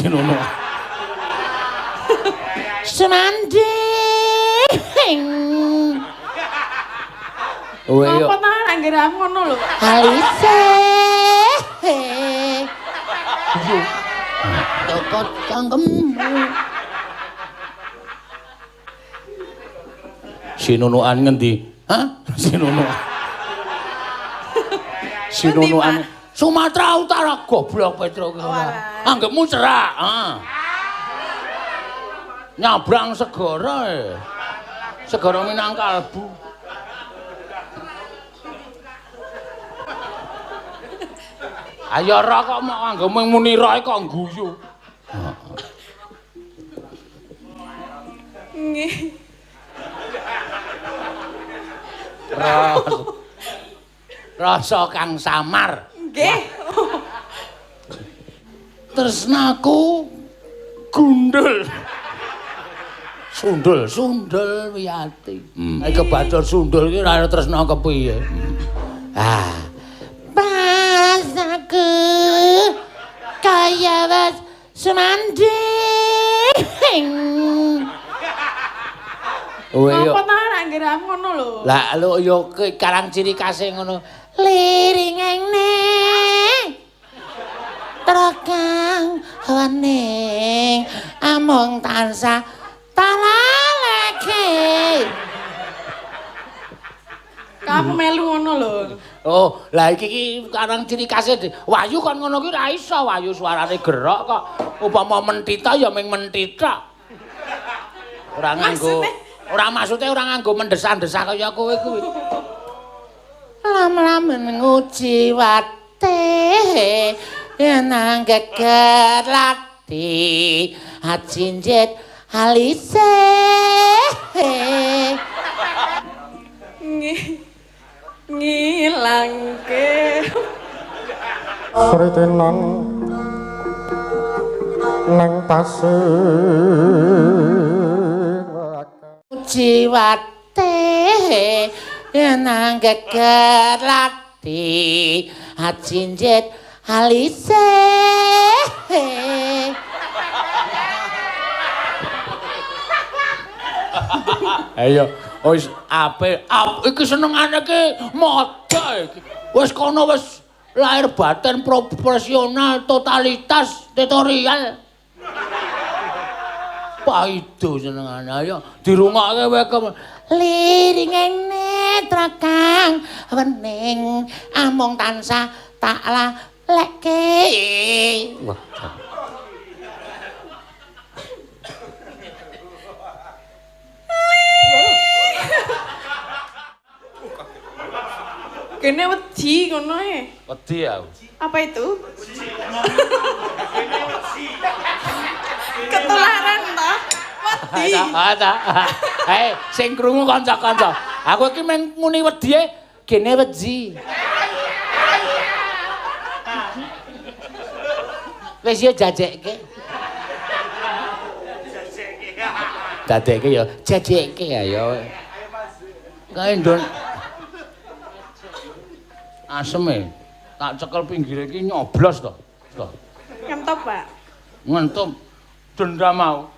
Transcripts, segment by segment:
Sinunukan. Semanding. Oh iya. Apa ta anggere aku ngono lho, Pak. Alise. Toko cangkemmu. Sinunukan ngendi? Hah? Sinunukan. Sinunukan Sumatera Utara goblok Petro ki ora. Anggepmu cerak, ha. Nyabrang segara e. Segara Minangkalbu. Ayo ora kok mok anggepmu muni roe kok guyu. Nggih. Rasa kang samar. Nggih. Tresnaku gundul. Sundul, sundul wiyati. Nek kebacut sundul iki ora tresna kepiye. Ah. Pas aku kaya wis semanding. Oh iya. Apa ta anggere aku ngono lho. Lah lho ya karang ciri khase ngono. Liringene trekang wening amung tansah talaleke. Kamu melu ngono lho. Oh, lah iki iki karang ciri khase Wahyu kon ngono ki ora iso, Wahyu suarane gerok kok. Upama mentita ya ming mentita. Ora nganggo, ora maksude ora nganggo mendesah-desah kaya kowe kuwi. Lam-lamen nguji wate nang geger lati ajinjit alise. Ngilangke Sritenan nang pasir jiwate nang geger lati ajinjit alise. Ayo wis apik iki senengane iki modha iki. Wis kono wis lahir batin profesional totalitas tutorial. Paido senengane ayo dirungokke wae liringene trekang wening amung tansah tak laleke. Wah. Kene wedi ngono e. Wedi aku. Apa itu? Ketularan ta? Wedi. Ta. Hei, sing krungu kanca-kanca. Aku iki mung muni wedi e, kene wedi. Wis yo jajekke. Dadekke yo jajekke ayo. Kae ndon aseme tak cekel pinggire iki nyoblos to. Ngentop, Pak. Ngentop. Dendam mau.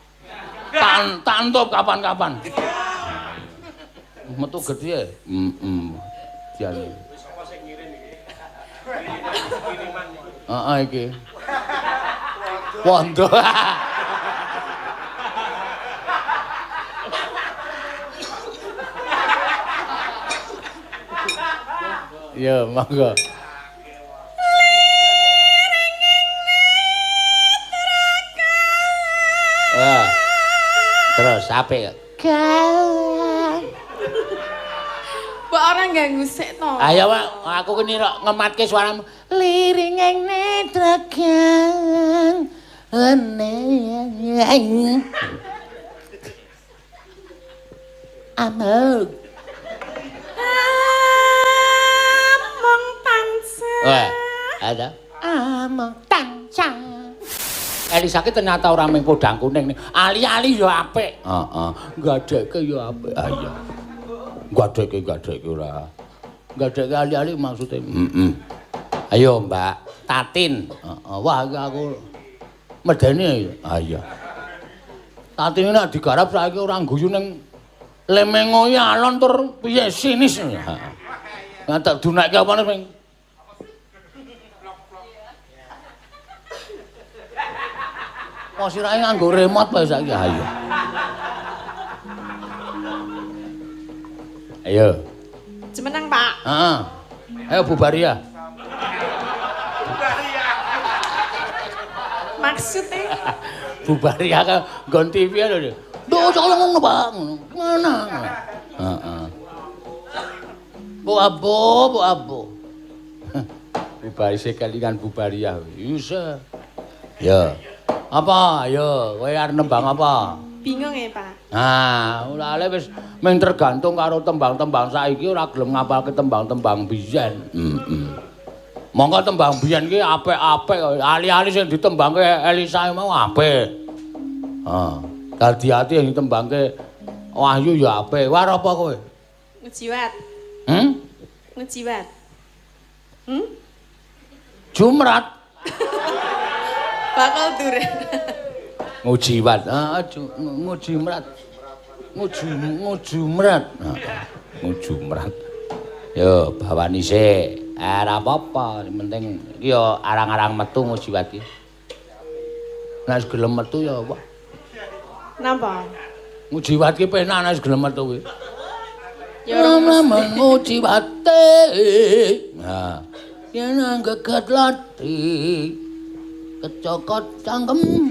Tak entup kapan-kapan. Metu gedhe e. Heeh. Diane. Wis sapa sing ngirim iki? Kiriman iki. Heeh iki. Wondo. Ya, monggo. Ah. Terus apik. Mbok ora ganggu sik to. Ayo, Pak, aku kene rok ngematke suaramu. Liringing netra kang wening. Amung. Amung tansah. Wah, ada. Amung tansah. Elisa ki ternyata ora mung podang kuning. Ali-ali ya apik. Heeh. Gadeke ya apik. Ah iya. Gadeke ora. Gadeke ali-ali maksude. Heeh. Ayo, Mbak Tatin. Heeh. Wah, iki aku Medeni. Ah iya. Tatine nek digarap saiki ora guyu ning lemengo iki alon tur piye sinis. Heeh. Nah tak dunekke apane ping. Kok sirahe nganggo remote wae saiki. Ayo. Ayo. Jemenang, Pak. Heeh. Ayo bubaria. Maksudnya? Bubaria kan nggon TV lho. Duh, kok ngono, Pak. Ngono. Heeh. Bu abo, bu abo. Bubari kelingan bubaria. Isa. Ya. Apa? Ayo, kowe arep nembang apa? Bingung ya, Pak. Nah, ora wis mung tergantung karo tembang-tembang saiki ora gelem ngapalke tembang-tembang biyen. Heeh. Monggo tembang biyen ki apik-apik, ali-ali sing ditembangke Elisa mau apik. Heeh. Dadi ati sing ditembangke Wahyu ya apik. War apa kowe? Ngejiwat. Hmm? Ngejiwat. Hmm? Jumrat. Bakal duren. Ngujiwat. Heeh, ngujimrat. Ngujumrat. Ngujumrat. Yo, bawani sik. Ora apa-apa, sing penting iki yo arang-arang metu ngujiwat iki. Nek gelem metu ya apa? Napa? Ngujiwat ki penak nek gelem metu kuwi. Ya ora ngujiwate. Nah, yen geget lati kecokot cangkemmu.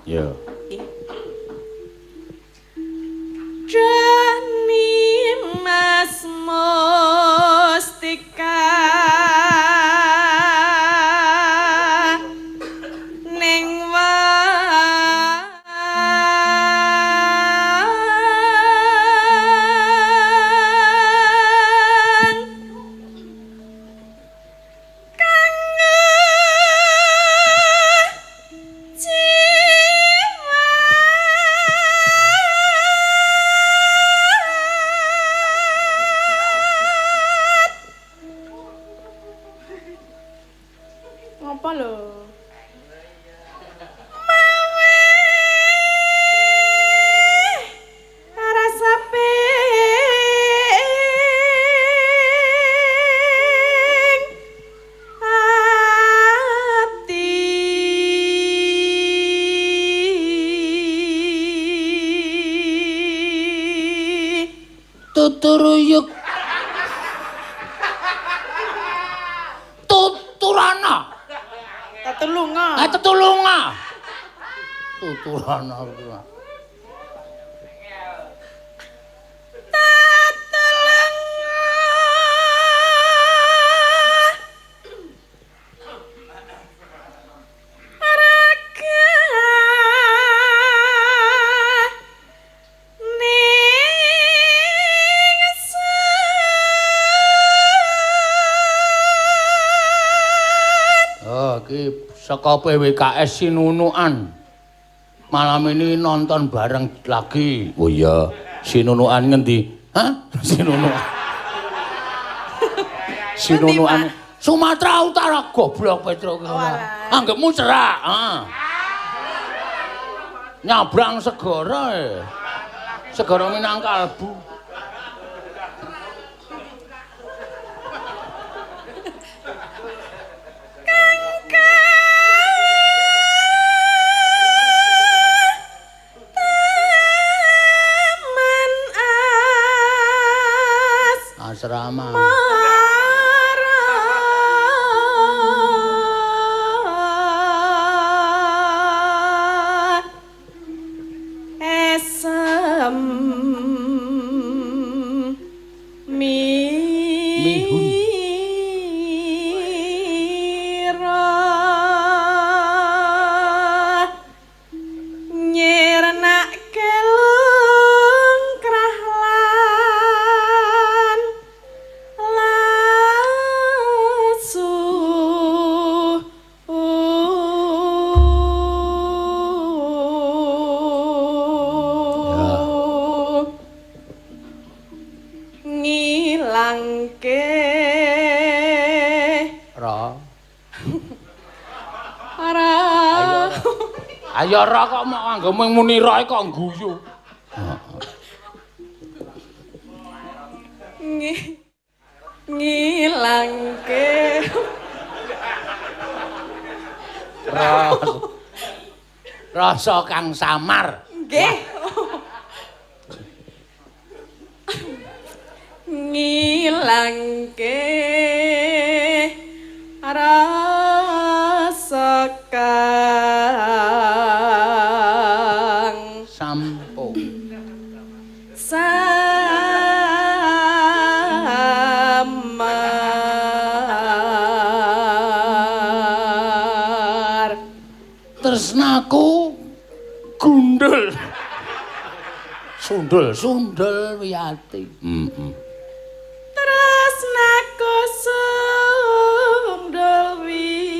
Yo. Jani Mas Mustika ning wang kang ngopo lho? Mawe rasa ping ati tuturuyuk tuturana. Tetulunga. Ah tetulunga. Tuturana kuwi. Tetulunga. Raga ning sun. Oh, iki saka PWKS Sinunukan. Malam ini nonton bareng lagi. Oh iya, Sinunukan ngendi? Hah? Sinunukan. Sinunukan Sumatera Utara goblok Petro. Anggepmu cerak, ha. Nyabrang segara e. Segara Minangkalbu. Taman as Asrama. Esem Ora. Ayo ora kok mok nganggo muni roe kok guyu. Ngilangke. Rasa kang samar. Nggih. Ngilangke rasa kang sampung samar. Tresnaku gundul. Sundul, sundul wiyati. Heeh. Tresnaku sundul wiyati.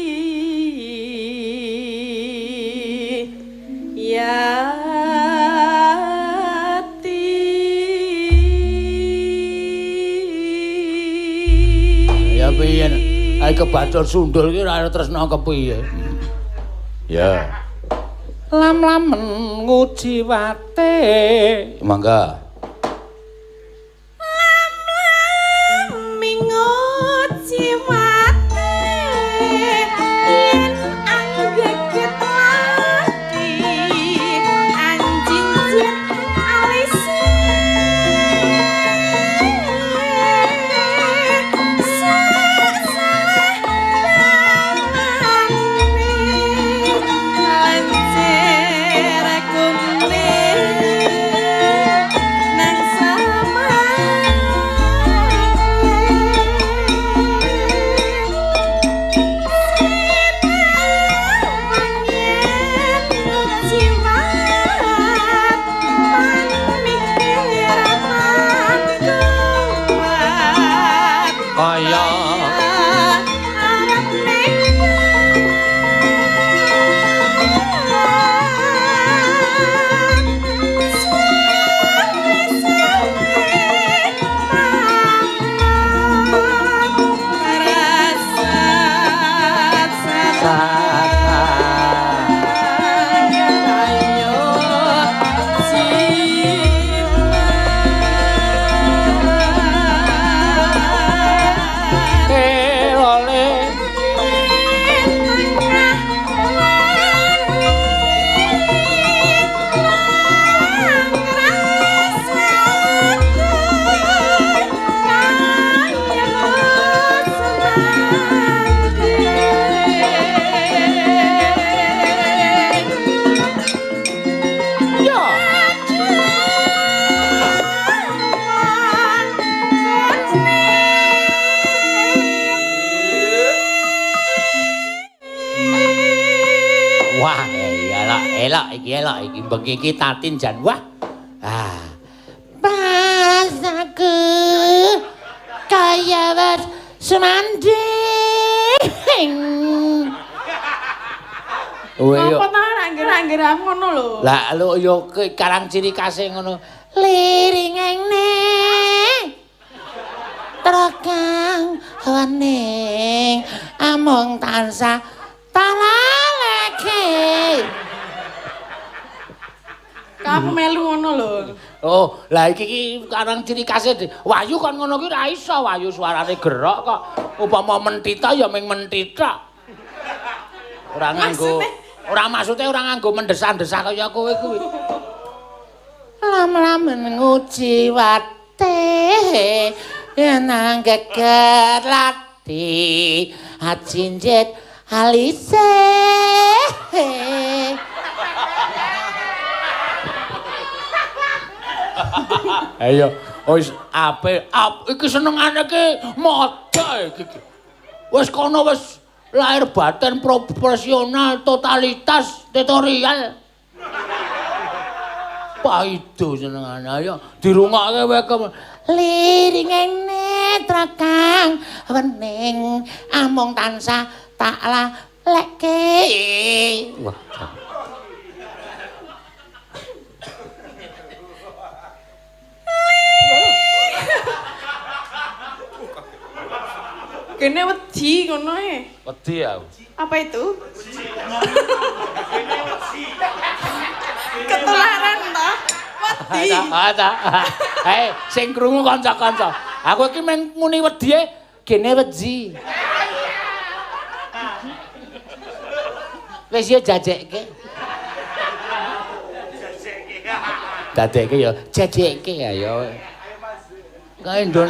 Ya piye? Ae kebacut sundul iki ora tresna kepiye? Ya. Lam-lamen nguji wate. Mangga. Lam-lam nguji wate yen anggeget lagi anjinjit alise salah dalane lancer kuning nang samake sinawang yen ngujiwat pamikiran kuat Kaya arep kelole ya. Wah, elok elok iki elok iki bengi iki Tatin jan wah. Ah. Prasaku kaya wis semanding. Kowe yo Apa ta angger-angger ngono lho. Lah lho yo karang ciri khase ngono. Liringene trekang wening amung tansah talaleke. Kamu melu ngono lho. Oh, lah iki iki karang ciri khase Wahyu kon ngono ki ora iso, Wahyu suarane gerok kok. Upama mentita ya ming mentita. Ora nganggo, ora maksude ora nganggo mendesah-desah kaya kowe kuwi. Lam-lamen nguji wate nang geger lati ajinjit alise. Ayo, wis apik. Iki senengane iki maca iki. Wis kono wis lahir batin profesional totalitas tutorial. Paido senengane. Ayo dirungokke wae ke liringene trekang wening amung tansah tak laleke. Wah. Kene wedi ngono e. Wedi aku. Apa itu? Ketularan toh. Wedi. Ta. Hei, sing krungu kanca-kanca. Aku iki mung muni wedie gene wedi. Wis yo jajekke. Dadekke yo jajekke ayo. Kae ndon.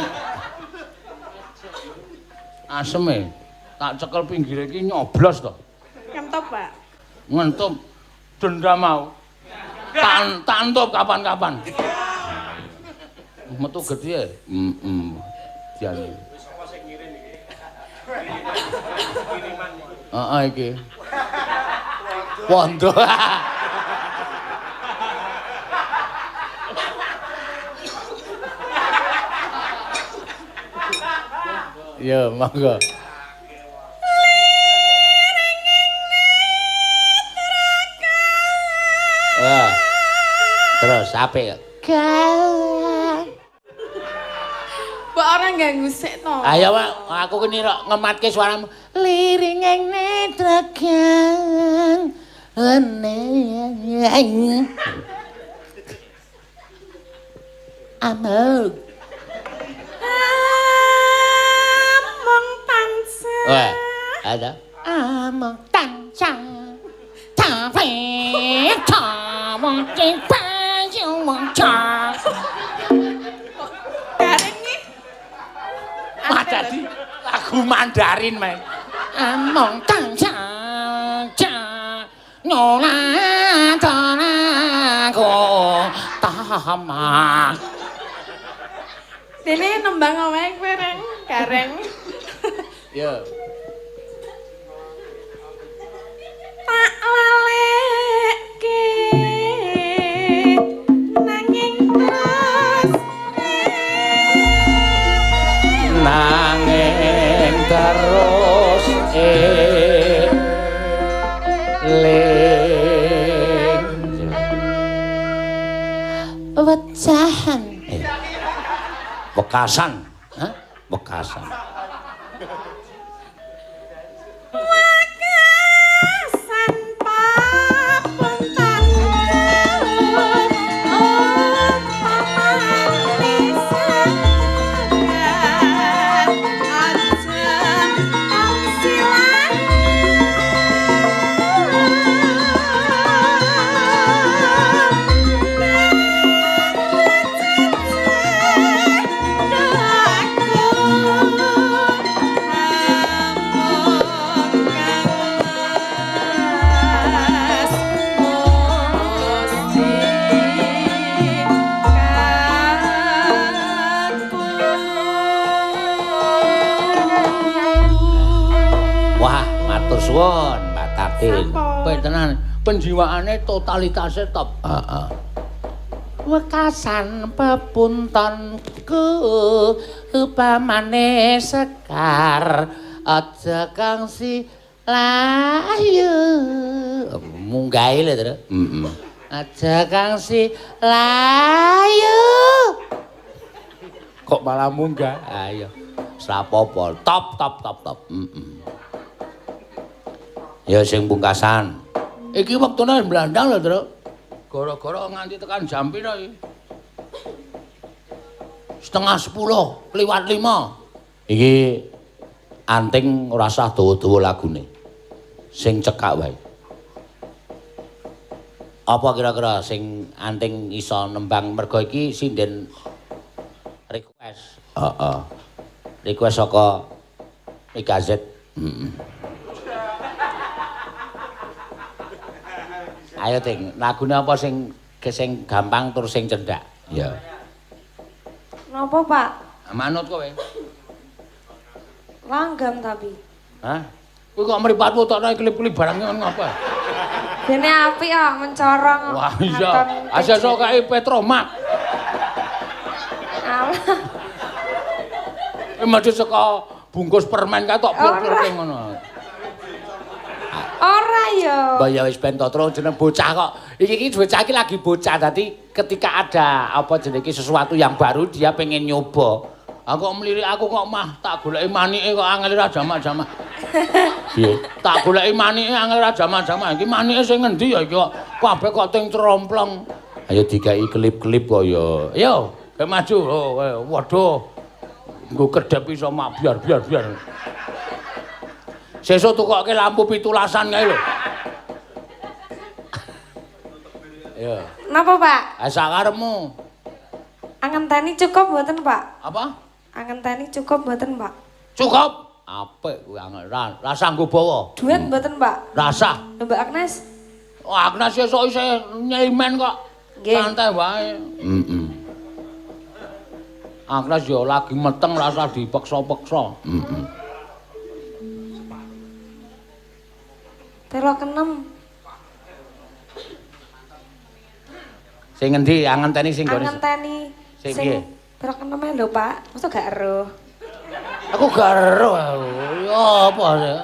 Aseme. Tak cekel pinggire iki nyoblos to. Ngentop, Pak. Ngentop. Dendam mau. Tak entup kapan-kapan. Metu gedhe ya. Heeh. Diane. Wis sapa sing ngirim iki? Kiriman iki. Heeh iki. Wondo. Ya, monggo. Wah. Terus apik. Galang. Mbok ora ganggu sik to. Ayo, Pak, aku ki nirok ngematke suaramu. Liringing netra gang. Eneng. Amuk. Among tansah. Wah, ada. Among tansah. Ta fei ta mo jing pa yu mo cha. Garing iki. Wah, dadi lagu Mandarin, men. Among tansah cha no la ta la go ta ma. Dene nembang wae kowe reng gareng. Ya. Tak lalekke nanging terus nanging terus eling wecahan wekasan. Hah? Wekasan. Wekasan papuntan umpamane sangat aja kang Wah, matur suwun Mbak Tatin. Sampun. Tenan, penjiwaane totalitasnya top. Heeh. Wekasan pepuntonku upamane sekar aja kang si layu. Munggahe lho, Tru. Heeh. Aja kang si layu. Kok malah munggah? Ayo. Slapopo. Top top top top. Heeh. Ya sing pungkasan. Iki wektune mblandang lho, Tru. Gara-gara nganti tekan jam pira iki? 9:30 kliwat 5. Iki anting ora usah dawa-dawa lagune. Sing cekak wae. Apa kira-kira sing anting iso nembang mergo iki sinden request. Heeh. Request saka Mega Z. Heeh. Ayo Ting, lagune apa sing gampang tur sing cendhak? Ya. Napa, Pak? Manut kowe. Langgam tapi. Hah? Kowe kok mripatmu tokno klip-klip barang ngono apa? Dene apik kok mencorong. Wah iya. Aja sok kae Petromak. Alah. Mesti saka bungkus permen kae tok plur-plurke ngono. Ora ya. Mbah ya wis ben to jeneng bocah kok. Iki iki bocah iki lagi bocah dadi ketika ada apa jenenge sesuatu yang baru dia pengen nyoba. Aku kok mlirik aku kok mah tak goleki manike kok angel ra jamak-jamak. Piye? Tak goleki manike angel ra jaman-jaman. Iki manike sing ngendi ya iki kok kabeh kok ting tromplong. Ayo dikai kelip-kelip kok ya. Ayo, kowe maju. Oh, waduh. Nggo kedhep iso mak biar-biar biar. Sesuk tukokke lampu 17-an kae lho. Ya. Napa, Pak? Ah sakarepmu. Angenteni cukup mboten, Pak? Apa? Angenteni cukup mboten, Pak? Cukup. Apik kuwi angel. Rasah nggo bawa. Duet mboten, Pak? Rasah. Lho, Mbak Agnes. Oh, Agnes sesuk isih nyimen kok. Nggih. Santai wae. Heeh. Agnes yo lagi meteng rasah dipeksa-peksa. Heeh. Telo kenem. Sing ngendi angenteni sing nggone? Angenteni sing piye? Telo keneme lho, Pak. Mosok gak eruh. Aku gak eruh aku. Ya apa sih?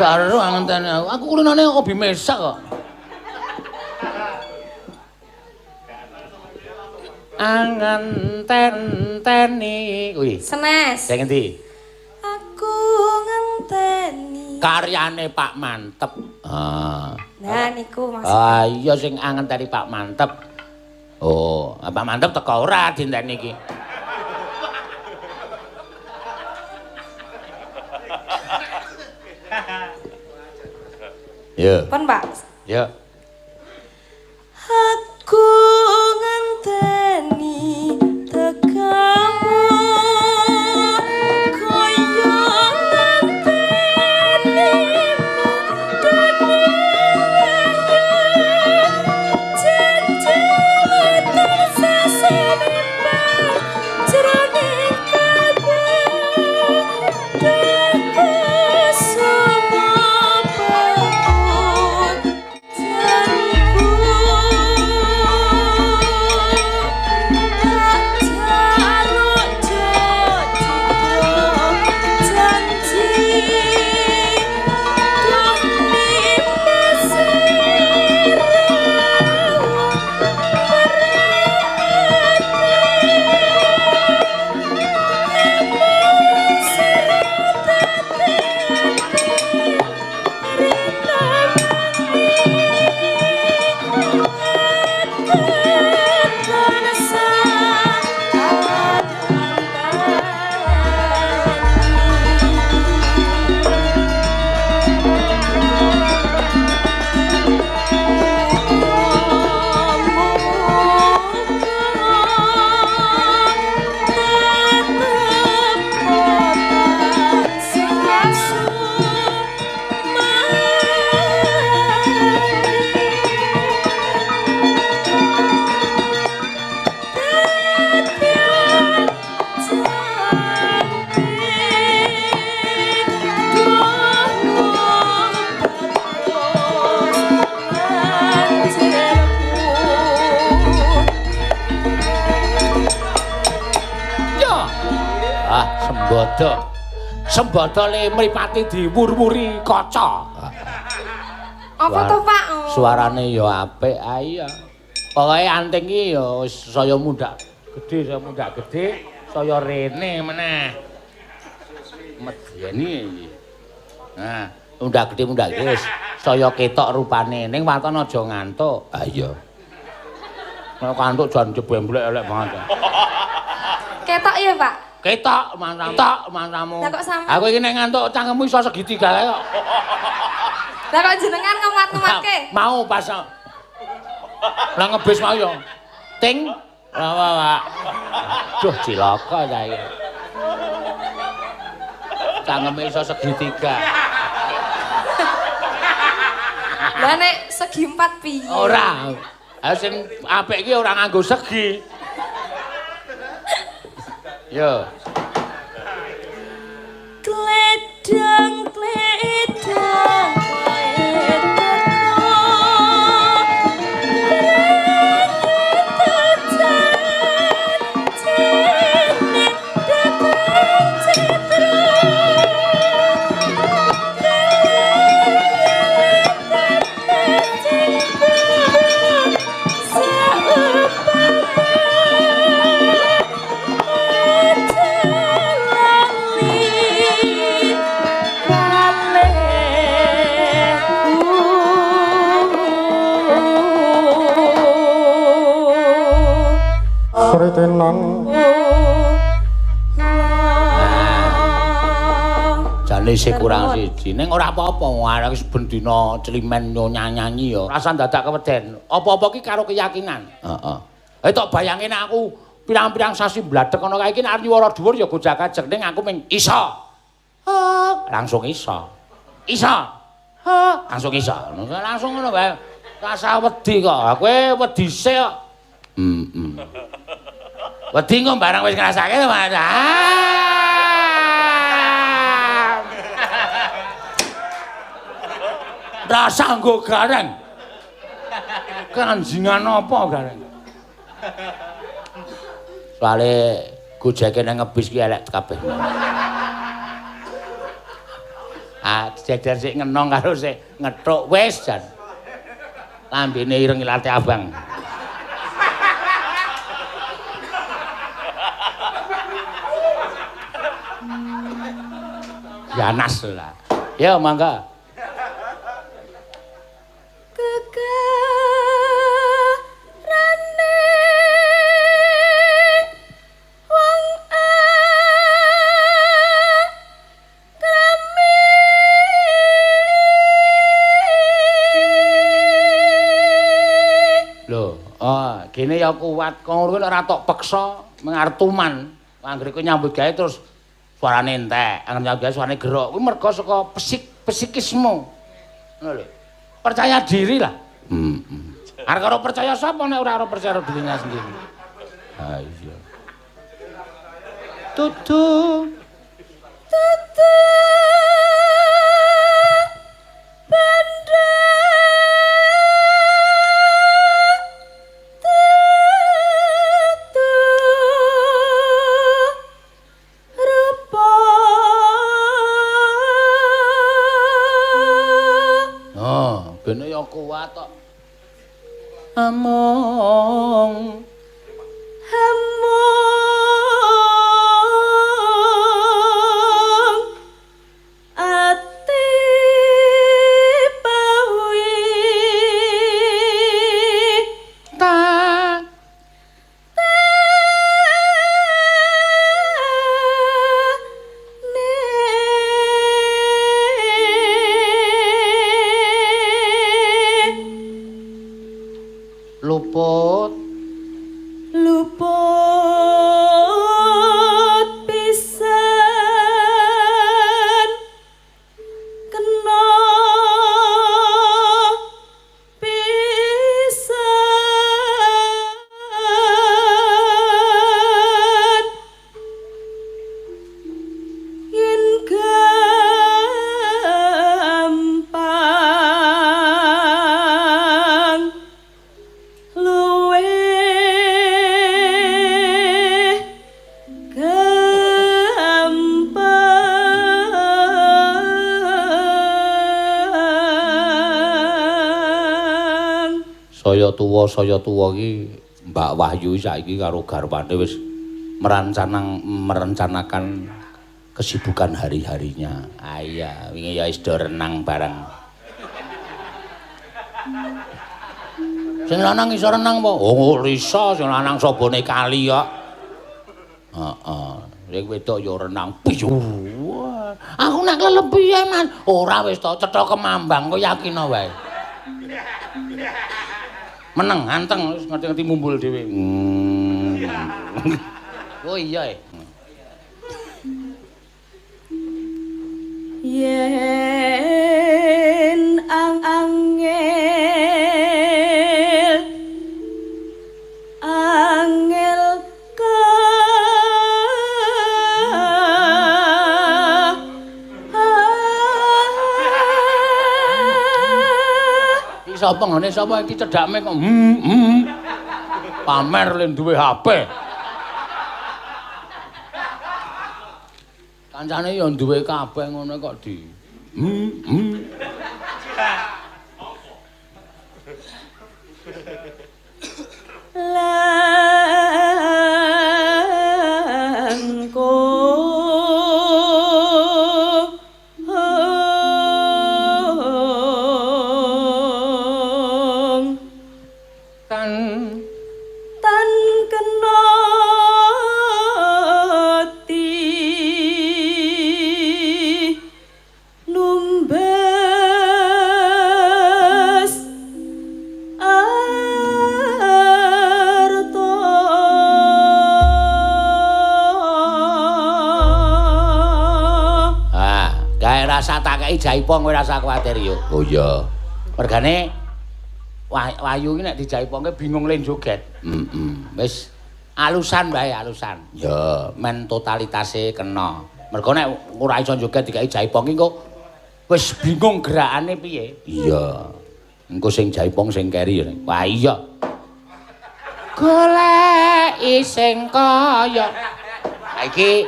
Gak eruh angenteni aku. Aku kulinane hobi mesak kok. Angenteni kuwi. Senes. Sing ngendi? Aku ngenteni. Karyane Pak Mantep. Ah. Nah niku maksud. Ah iya sing angenteni Pak Mantep. Oh, Pak Mantep teko ora dinteni iki. Ya. Pun, Pak. Ya. Aku ngenteni tekamu kaya ngenteni madane jenjel sasane jroning kabeh Sembodo. Sembodo le mripate diwur-wuri kaca. Apa to, Pak? Suarane ya apik ae ya. Pokoke anting iki ya wis saya mundhak gedhe, saya mundhak gedhe, saya rene meneh. Medeni iki. Nah, mundhak gedhe mundhak gedhe wis saya ketok rupane. Ning waton aja ngantuk. Ha iya. Nek ngantuk jan jebemblek elek banget. Ketok ya, Pak? Ketok mantamu. Tok mantamu. Lah kok sampe? Aku iki nek ngantuk cangkemmu iso segitiga kae kok. Lah kok jenengan ngemat-ngematke? Mau pas. Lah ngebis mau yo. Ting. Lah Pak. Duh cilaka saiki. Cangkeme iso segitiga. Lah nek segi empat piye? Ora. Ha sing apik iki ora nganggo segi. Yo. Kledang kledang kledang. Titenan. Jane isih kurang siji. Ning ora apa-apa, arek wis ben dina celimen yo nyanyi yo. Rasa dadak keweden. Apa-apa ki karo keyakinan. Heeh. Eh tok bayangin aku pirang-pirang sasi bladek ana kae iki nek arep nyuwara dhuwur ya gojak-gajek ning aku ming iso. Langsung iso. Iso. Langsung iso. Langsung ngono wae. Rasa wedi kok. Kowe wedi sik kok. Heeh. Wedi engko barang wis ngrasake to, Mas. Rasa nggo gareng. Kanjingan apa gareng? Soale gojeke nang ngebis ki elek kabeh. Ah, jejer sik ngenong karo sik ngethuk wis jan. Lambene ireng ilate abang. Ganas lah. Ya mangga. Gegarane wong akrami Lho, oh, gene ya kuat. Kok ngono ora tok peksa mengartuman. Anggere kowe nyambut gawe terus suarane entek, anggere nyambut gawe suarane gerok. Kuwi mergo saka psikisme. Ngono lho. Percaya diri lah. Heeh. Arep karo percaya sapa nek ora karo percaya dirinya sendiri. Ha iya. Tutu tutu benda tutu rupa. Oh, bene ya kuat kok. Among Among ati pawi ta ne luput luput pisan kena pisan yen gampang luwih gampang. Saya tuwa iki Mbak Wahyu saiki karo garwane wis merencanakan kesibukan hari-harinya. Ah iya, wingi ya wis do renang bareng. Sing lanang iso renang apa? Oh, iso, sing lanang sobone kali kok. Heeh. Sing wedok ya renang. Piyu. Aku nek lelep piye, Mas? Ora wis to, cetha kemambang kok yakin wae. Meneng, anteng wis ngerti-ngerti mumbul dhewe. Oh iya. Yen angel angel ka Iki sapa nggone sapa iki cedhakme kok Pamer le duwe HP. Kancane ya duwe kabeh ngono kok di. Langkung Tan tan kena Tak kei jaipong kowe rasa kuwatir yo. Oh iya. Mergane Wahyu iki nek dijaipongke bingung le joget. Heeh. Wis alusan wae alusan. Ya, men totalitase kena. Mergo nek ora iso joget dikai jaipong iki kok wis bingung gerakane piye. Iya. Engko sing jaipong sing keri ya. Wah iya. Goleki sing kaya. Ha iki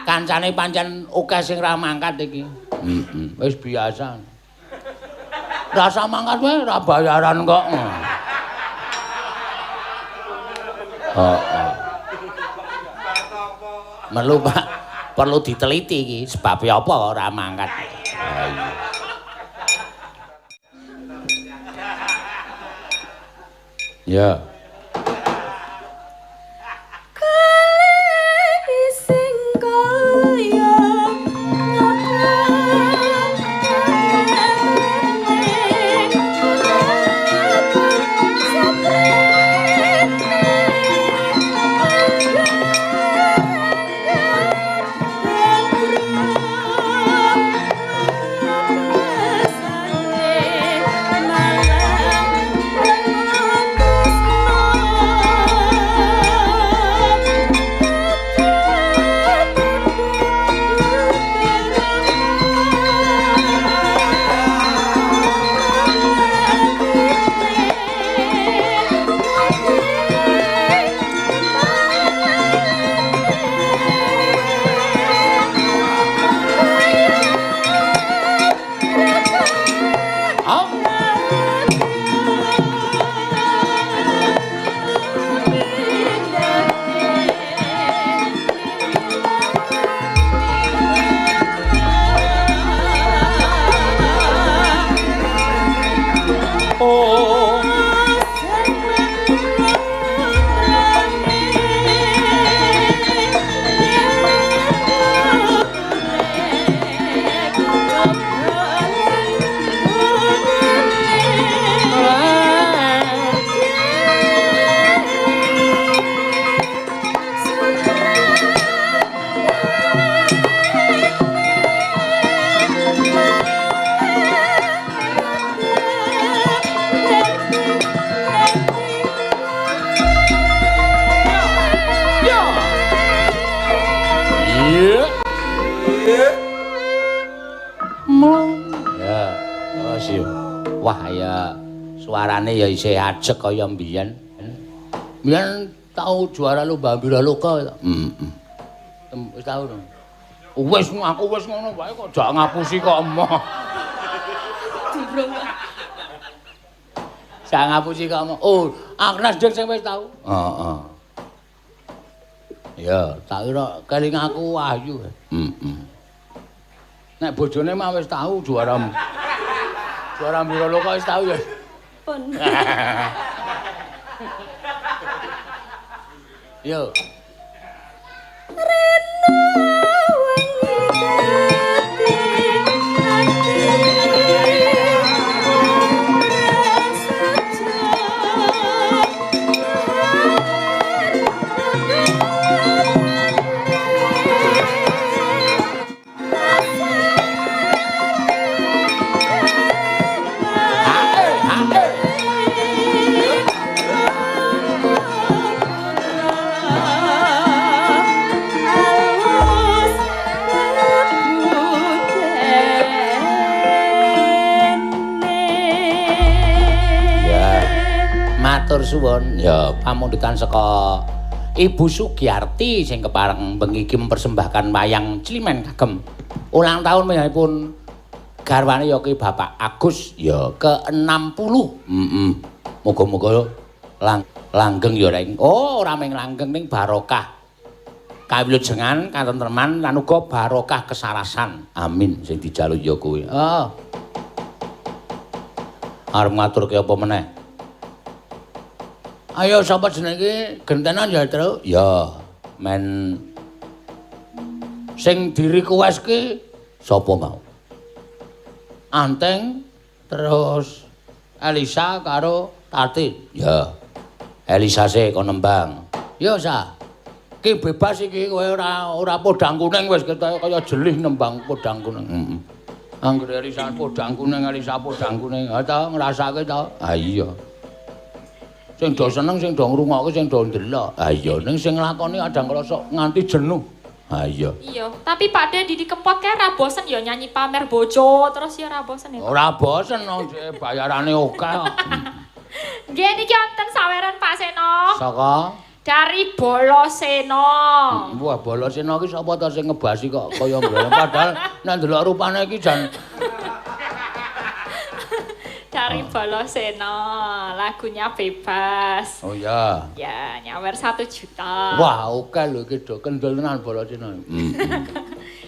kancane pancen akeh sing ra mangkat iki. Heeh. Wis biasa. Rasa mangkat wae ora bayaran kok. Heeh. Perlu Pak, perlu diteliti iki sebab apa ora mangkat. Ha iya. Ya. Wah ya suarane ya isih ajeg kaya mbiyen. Mbiyen tau juara lomba Wiraloka. Heeh. Wis tau to. Wis aku wis ngono wae kok jak ngapusi kok emoh. Durung. Jak ngapusi kok emoh. Oh, Agnes Deng sing wis tau. Heeh. Ya, tak kira keling aku Wahyu. Heeh. Nek bojone mah wis tau juara. Juara Wiraloka wis tau ya. Pun. Yo. Rena wengi dadi ati. Matur suwun ya pamundutan saka Ibu Sugiyarti sing kepareng bengi iki mempersembahkan wayang Climen kagem ulang tahun panjenenganipun garwane ya ki Bapak Agus ya ke-60. Heeh. Muga-muga langgeng ya reng. Oh, ora mung langgeng ning barokah kawilujengan katentreman lan uga barokah kesarasan. Amin sing dijaluk ya kuwi. Oh. Arep ngaturke apa meneh? Ayo sapa jenenge iki gentenan ya, Tru? Ya, men sing di-request ki sapa mau? Anteng terus Elisa karo Tati. Ya. Elisa sik kon nembang. Ya, Sa. Ki bebas iki kowe ora podang kuning wis kaya jelih nembang podang kuning. Heeh. Anggere Elisa podang kuning, Elisa podang kuning. Ha ta ngrasake ta? Ha iya. Sing do seneng, sing do ngrungokke, sing do ndelok. Ha iya, ning sing nglakoni kadang kala sok nganti jenuh. Ha iya. Iya, tapi Pak De Didi Kempot kae ora bosen ya nyanyi pamer bojo terus ya ora bosen ya. Ora bosen wong dhek bayarane akeh kok. Nggih niki wonten saweran Pak Seno. Saka dari Boloseno. Wah, Boloseno iki sapa ta sing ngebasi kok kaya ngene. Padahal nek ndelok rupane iki jan dari Boloseno, lagunya bebas. Oh iya. Ya, nyawer 1 juta. Wah, oke lho iki do kendel tenan Boloseno.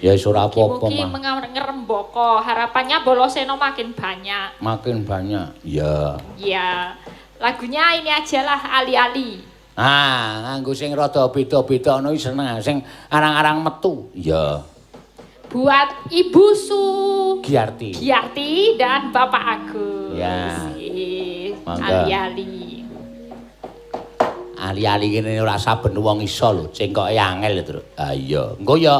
Ya wis ora apa-apa mah. Mugi ngrembaka, harapannya Boloseno makin banyak. Makin banyak. Iya. Iya. Lagunya ini aja lah, Ali-ali. Ah, nganggo sing rada beda-beda ngono iki seneng, sing arang-arang metu. Iya. Buat Ibu Su Giarti. Giarti dan Bapak Agus. Ya. Ali-ali. Ali-ali ngene ora saben wong iso lho, cengkoke angel lho, Truk. Ha iya. Engko ya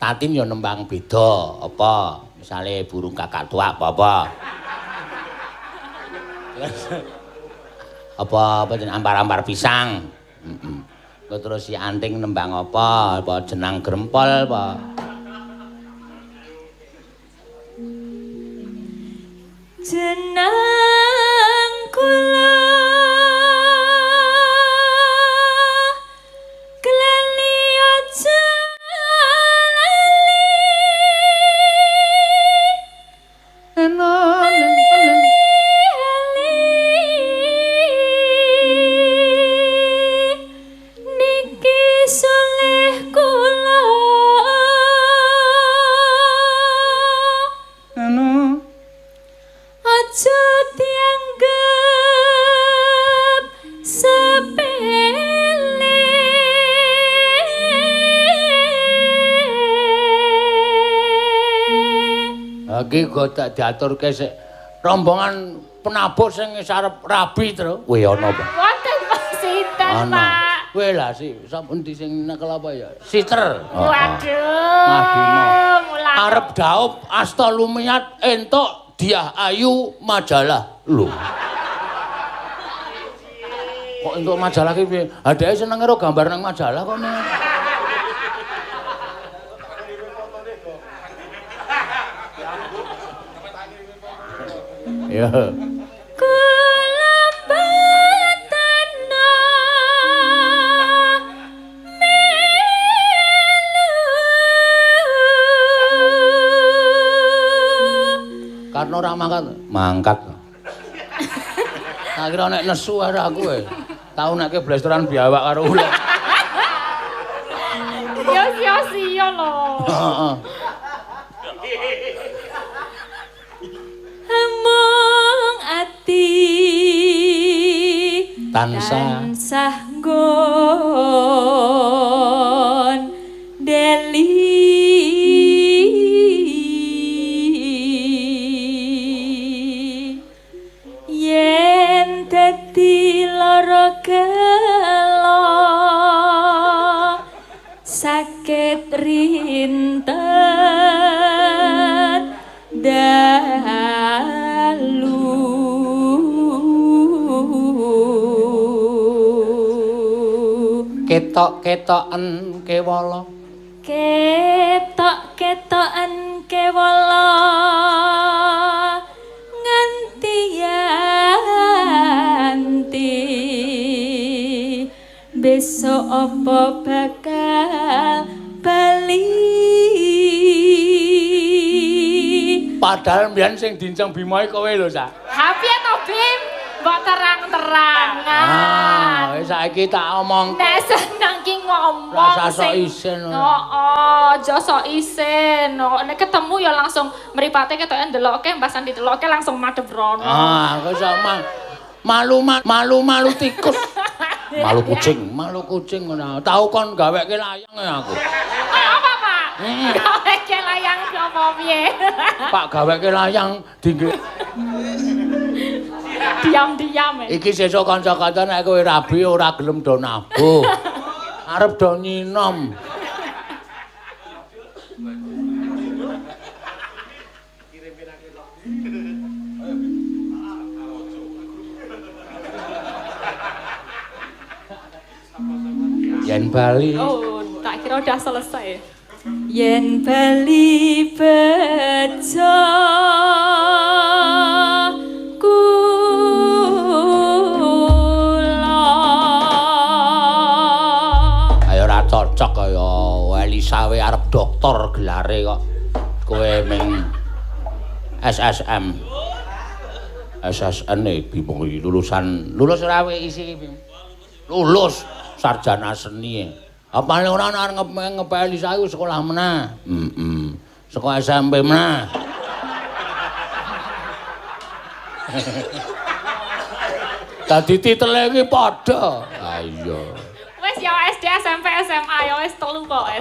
Tatin ya nembang beda, apa? Misale burung kakak tua apa-apa. Apa jeneng ampar-ampar pisang. Heeh. Engko terus si Anting nembang apa? Apa jenang grempol apa? Jenang kula kleli aja lali niki soleh kula aja dianggep sepele. Iki kok tak diaturke sik rombongan penabuh sing wis arep rabi, Tru. Weh ana apa? Wonten Pak sinten, Pak? Weh lah si sapa endi sing nekel apa ya? Siter. Waduh. Arep daup asta lumiat entuk Diah Ayu majalah. Lho. Kok entuk majalah ki piye? Ha dheke seneng karo gambar nang majalah kok. Ya. Kula batana melu. Karena ora mangkat, mangkat. Tak kira nek nesu karo aku e. Tau nek blasteran biawak karo ulet. Ya sia-sia lho. Heeh. Amung ati tansah nggon deli yen dadi lara gelo sakit rinten dalu. Ketok-ketoken kewala. Ketok-ketoken kewala nganti yanti besok apa bakal bali. Padahal mbiyen sing dinceng Bima iki kowe lho, Sak. Ha piye to, Bim? Mbok terang-terangan. Ah, wis saiki tak omong. Nek seneng ki ngomong Rasa sok isin. Heeh, aja sok isin. Nek ketemu ya langsung mripate ketoke ndelokke, mbasan ditelokke langsung madhep rono. Ah, kok sok malu-malu tikus. Malu kucing ngono. Tau kon gaweke layang ya aku. Apa, Pak? Gaweke layang apa piye? Pak gaweke layang dingge diam-diam. Iki sesuk kanca-kanca nek kowe rabi ora gelem do nabuh. Arep do nyinom. Yen bali. Oh, tak kira udah selesai. Yen bali bejo kula. Ayo ora cocok kaya Elisa we arep doktor gelare kok. Kowe ming SSM. SSN e Bimo iki lulusan. Lulus ora we isi iki, Bim? Lulus sarjana seni. Apane ora arep ngepek Elisa iku sekolah meneh. Heeh. Sekolah SMP meneh. Dadi titele iki padha. Ha iya. Wis ya SD, SMP, SMA ya wis telu kok S.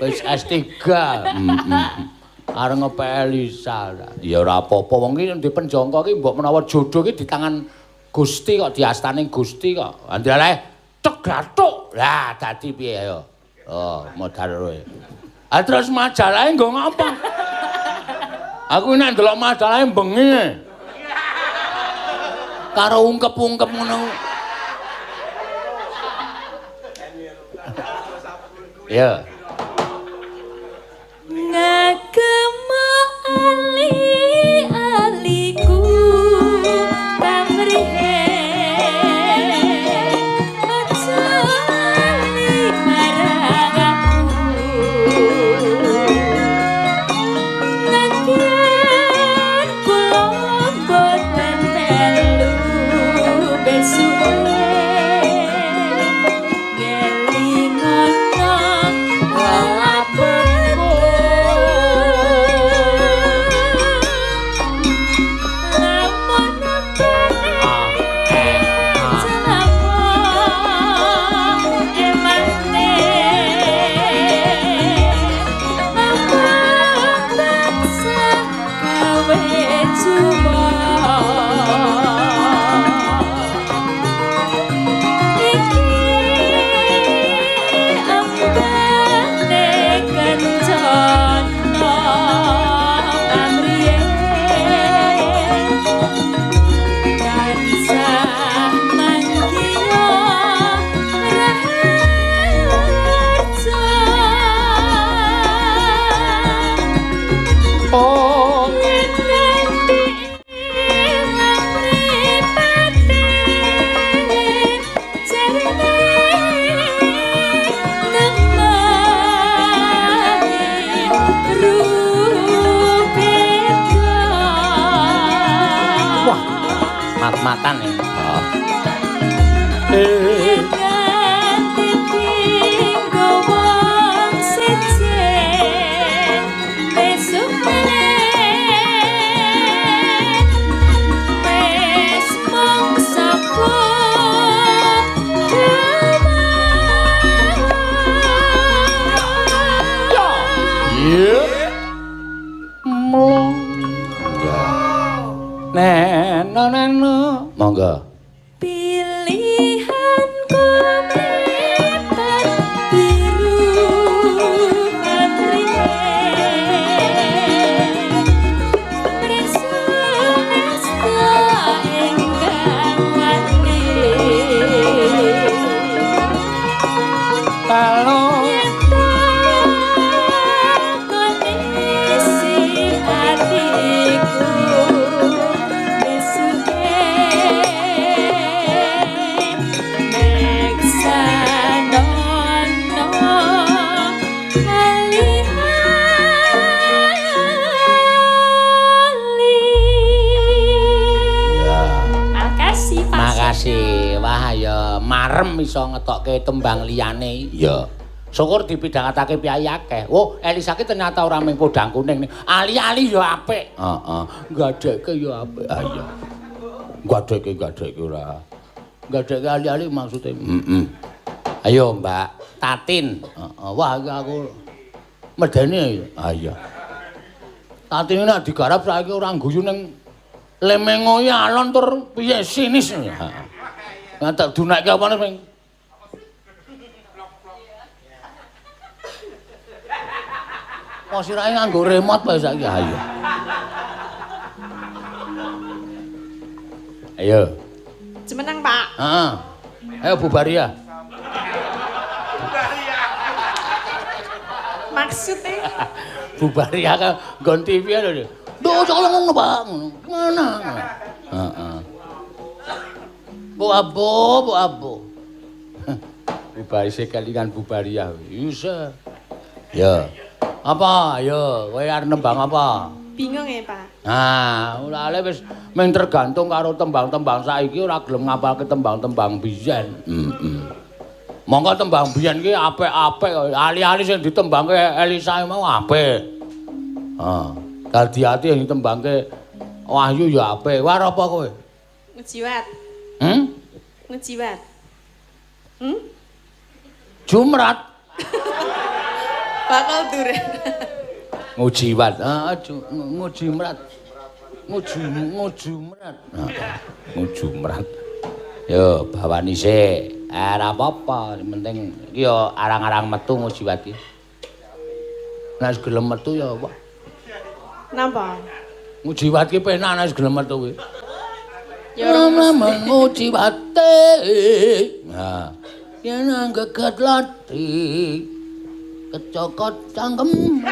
Wis S3. Heeh. Arep ngepek Elisa. Ya ora apa-apa wong iki ndek penjangka iki mbok menawa jodoh iki di tangan Gusti kok diastane Gusti kok. Andale tek gathuk. Lah dadi piye ayo. Oh, modal kowe. Ah terus majalahe nggo ngapa? Aku nek ndelok majalahe bengi. Karo ungkep-ungkep ngono. Ya. Ngagem ali-aliku pamrihe aja ali marang aku. Nadyan kula boten melu besuke ngelingono lelapetku. Lamun ambane celaka emane abang tansah gawe juwa. Iki ambane kencana pamriye tansah manggiya raharja. Oh. Yen nganti ilang mripate jarene nembahi rupeka. Wah, mat-matan ya. Yen nganti tinggo wong sejen besuk meneh wis mung sapa Iya. Mlong. Ya. Neno neno. Monggo. Pilihanku mripat biru pamrihe mreso asta ingkang wani. Kalau Yen takoni si atiku besuke meksanono ali-ali. Ya. Makasih Pak. Makasih. Wah ya marem iso ngetokke tembang liyane. Iya. Syukur dipidhangatake piyayi akeh. Oh, Elisa ki ternyata ora mung podang kuning. Ali-ali ya apik. Heeh. Gadeke ya apik. Ha iya. Gadeke gadeke ora. Gadeke ali-ali maksude. Heeh. Ayo Mbak Tatin. Heeh. Wah iki aku medeni. Ha iya. Tatin nek digarap saiki ora guyu ning lemengoe alon tur piye sinis. Heeh. Nah, tak dunakke apane ping. Kok sirahe nganggo remote bae saiki. Ha iya. Ayo. Jumeneng, Pak. Heeh. Ayo Bu Baria. Maksudnya? Bu Baria kan nggon TV lho. Lho kok ngono, Pak. Gimana? Heeh. Bu Abo, Bu Abo. Bu Baria kelingan Bu Baria. Isa. Ya. Apa? Ayo, kowe arep nembang apa? Bingung ya, Pak. Nah, ora wis mung tergantung karo tembang-tembang saiki ora gelem ngapalke tembang-tembang biyen. Heeh. Monggo tembang biyen ki apik-apik, ali-ali sing ditembangke Elisa mau apik. Heeh. Dadi ati sing ditembangke Wahyu ya apik. War apa kowe? Ngejiwat. Hmm? Ngejiwat. Hmm? Jumrat. Bakal duren. Ngujiwat. Heeh, ngujimrat. Ngujumrat. Heeh. Ngujumrat. Yo, bawani sik. Ora apa-apa, sing penting iki yo arang-arang metu ngujiwat iki. Nek gelem metu ya apa? Napa? Ngujiwat ki penak nek gelem metu kuwi. Ya ora ngujiwate. Nah, yen anggeget lati kecokot cangkemmu.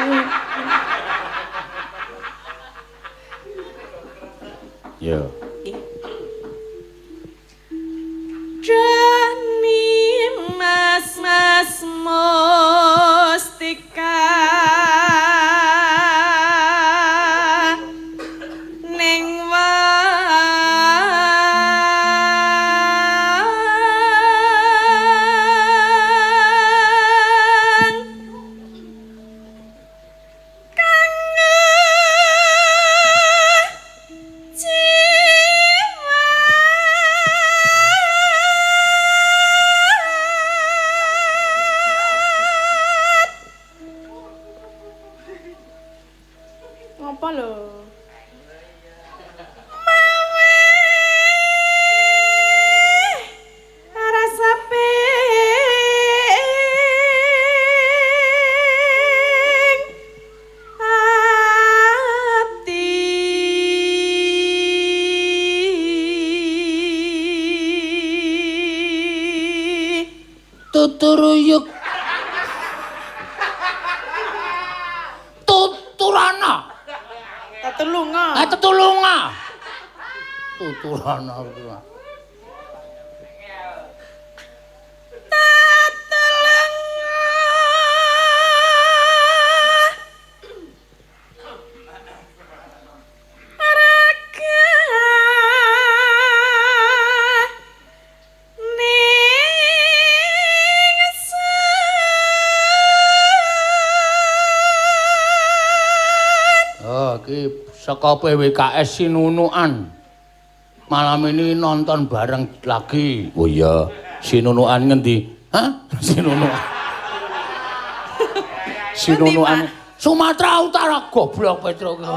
Yo. Jani mas mas mustika ning wang kang ngopo lho? Mawe rasa ping ati Tuturuyuk tuturana. Tetulunga. Ah, tetulunga. Tuturana kuwi. Tetelunga. Raga ning sun. Oh, iki saka PWKS Sinunukan. Malam ini nonton bareng lagi. Oh iya, Sinunukan ngendi? Hah? Sinunukan. Sinunukan Sumatera Utara goblok Petro ki.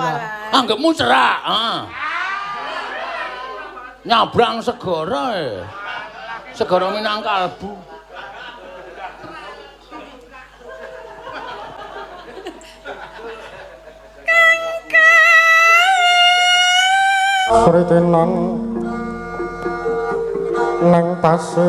Anggepmu cerak, ha. Nyabrang segara e. Segara Minangkalbu. Sritenan nang pasir.